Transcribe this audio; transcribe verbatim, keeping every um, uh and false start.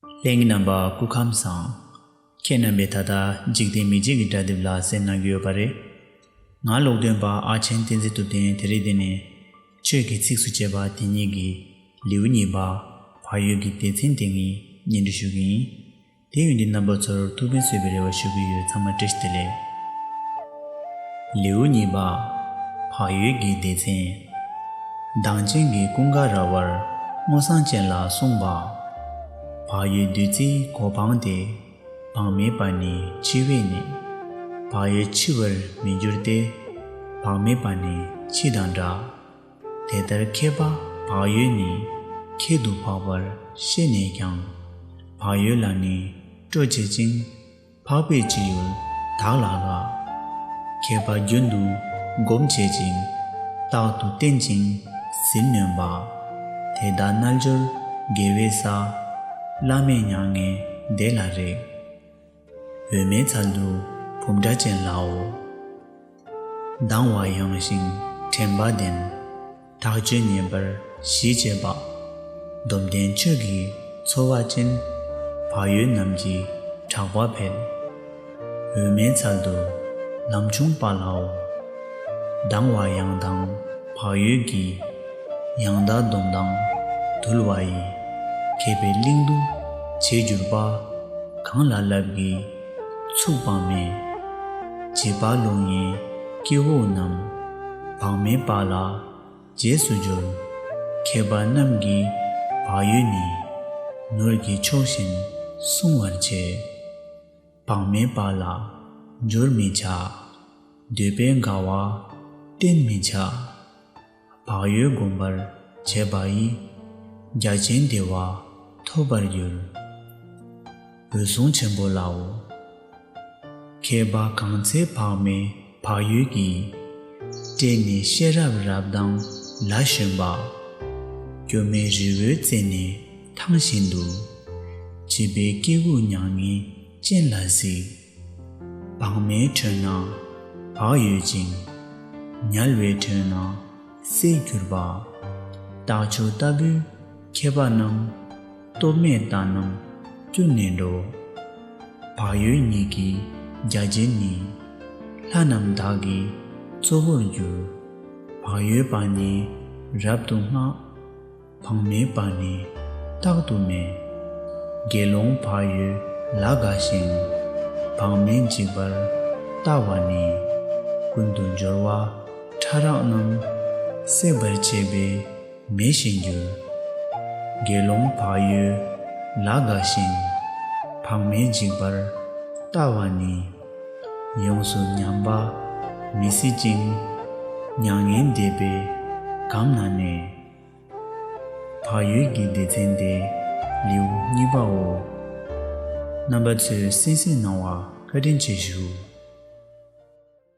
ལྷན་རྒྱས་རྣམ་པ་སྐུ་ཁམས་བཟང་། ཁྱེད་རྣམ་པས་ད་ལྟ་འཇིག་རྟེན་མི་མཇེད་ཀྱི་སྒྲ་དེབ་ལ་གསན་གནང་གི་ཡོད་པ་རེད། ང་ཀློག་འདོན་པ་ཨ་ཆེན་བསྟན་འཛིན་ཐུབ་བསྟན་དེ་རིང་འདི་ནས་ཆོས་ཀྱི་ཚིགས་སུ་བཅད་པ་དེ་ཉིད་ཀྱི་ལེའུ་གཉིས་པ་བག་ཡོད་ཀྱི་སྡེ་ཚན་དེ་ངས་སྙན་སྒྲོན་ཞུ་གི་ཡིན། དེ་ཡོད་འདི་རྣམ་པ་ཚོར་ཐུགས་ཕན་གསོས་པའི་རེ་བ་ཞུ་གི་ཡོད། ཚང་མ་བཀྲ་ཤིས་བདེ་ལེགས། ལེའུ་གཉིས་པ། བག་ཡོད་ཀྱི་སྡེ་ཚན། མདངས་ཅན་གྱི་ཀུན་དགའ་ར་བར་སྔོ་བསངས་ཅན་ལ་གསུངས་པ། བག་ཡོད་བདུད་རྩིའི་གོ་འཕང་སྟེ། བག་མེད་པ་ནི་འཆི་བས་ནི། བག་ཡོད་འཆི་བར་མི་འགྱུར་ཏེ། བག་མེད་པ་ནི་འཆི་དང་འདྲ། དེ་ལྟར་མཁས་པ་བག་ཡོད་ནི། ཁྱད་དུ་འཕགས་པར་ཤེས་ནས་ཀྱང་། བག་ཡོད་ལ་ནི་སྤྲོ་བྱེད་ཅིང་། འཕགས་པའི་སྤྱི་ཡུལ་བདག་ལ་དགའ། མཁས་པ་རྒྱུན་དུ་སྒོམ་བྱེད་ཅིང་། རྟག་ཏུ་བསྟེན་ཅིང་ཟིལ་གནོན་པ། དེ་དག་རྣལ་འབྱོར་དགེ་བའི་ས། བླ་མེད་མྱ་ངན་འདས་ལ་རེག། འོད་མའི་ཚལ་དུ་བུམ་སྒྲ་ཅན་ལའོ། སྡང་བ་ཡང་ཞིང་དྲན་པ་ལྡན། ཐག་ཆོད་ངེས་པར་ཞི་བྱེད་པ། སྡོམ་ལྡན་ཆོས་ཀྱི་འཚོ་བ་ཅན། བག་ཡོད་རྣམས་ཀྱི་གྲགས་པ་འཕེལ། འོད་མའི་ཚལ་དུ་ལམ་ཆུང་པ་ལའོ། སྡང་བ་ཡང་དག་བག་ཡོད་ཀྱི། ཡང་དག་སྡོམ་དང་དུལ་བ་ཡིས། མཁས་པའི་གླིང་དུ་བྱེད་གྱུར་པ། གང་ལ་ལབ་ཀྱིས་ཚུགས་པ་མེད། བྱིས་པ་ལོ་ངན་སྐྱེ་བོ་རྣམས། བག་མེད་པ་ལ་རྗེས་སུ་སྦྱོར། མཁས་པ་རྣམས་ཀྱིས་བག་ཡོད་ནི། ནོར་གྱི་མཆོག་བཞིན་བསྲུང་བར་བྱེད། བག་མེད་པ་ལ་སྦྱོར་མི་བྱ། འདོད་པའི་དགའ་བ་བསྟེན་མི་བྱ། བག་ཡོད་བསྒོམ་པར་བྱེད་པ་ཡིས། རྒྱ་ཆེན་བདེ་བ་ཐོབ་པར་འགྱུར། འོད་སྲུང་ཆེན་པོ་ལའོ། མཁས་པ་གང་ཚེ་བག་མེད་བག་ཡོད་ཀྱིས། བསྐྲད་ནས་ཤེས་རབ་རབ་དང་ལ་ཞོན་པ། སྐྱོ་མེད་རི་བོའི་རྩེ་ནས་ཐང་བཞིན་དུ། བྱིས་པའི་སྐྱེ་དགུའི་མྱ་ངན་ཅན་ལ་གཟིགས། བག་མེད་ཁྲོད་ན་བག་ཡོད་ཅིང་། དམྱལ་བའི་ཁྲོད་ན་སྲེད་གྱུར་པ། རྟགས་ཆོས་ལྟ་བུའི་མཁས་པ་རྣམས། སྟོབས་མེད་ལྟ་རྣམས་སྐྱུར་ནས་འགྲོ། བག་ཡོད་ཉིད་ཀྱི་རྒྱ་ཅན་ནི། ལྷ་རྣམས་དག་གི་གཙོ་བོར་འགྱུར། བག་ཡོད་པ་ནི་རབ་ཏུ་བསྔགས། བག་མེད་པ་ནི་རྟག་ཏུ་མེད། དགེ་སློང་བག་ཡོད་ལ་དགའ་ཞིང་། བག་མེད་འཇིགས་པར་ལྟ་བ་ནི། ཀུན་ཏུ་སྦྱོར་བ་ཕྲ་རགས་རྣམས། སྲེག་པར་བྱེད་པའི་མེ་བཞིན་འགྱུར། དགེ་སློང་བག་ཡོད་ལ་དགའ་ཞིང་། བག་མེད་འཇིགས་པར་ལྟ་བ་ནི། ཡོངས་སུ་ཉམས་པ་མི་སྲིད་ཅིང་། མྱ་ངན་འདས་པའི་གམ་ན་གནས། བག་ཡོད་ཀྱི་སྡེ་ཚན་དེ་ལེའུ་གཉིས་པའོ། རྣམ་པ་ཚོས་གསན་གཟིགས་གནང་བར་བཀའ་དྲིན་ཆེ་ཞུ།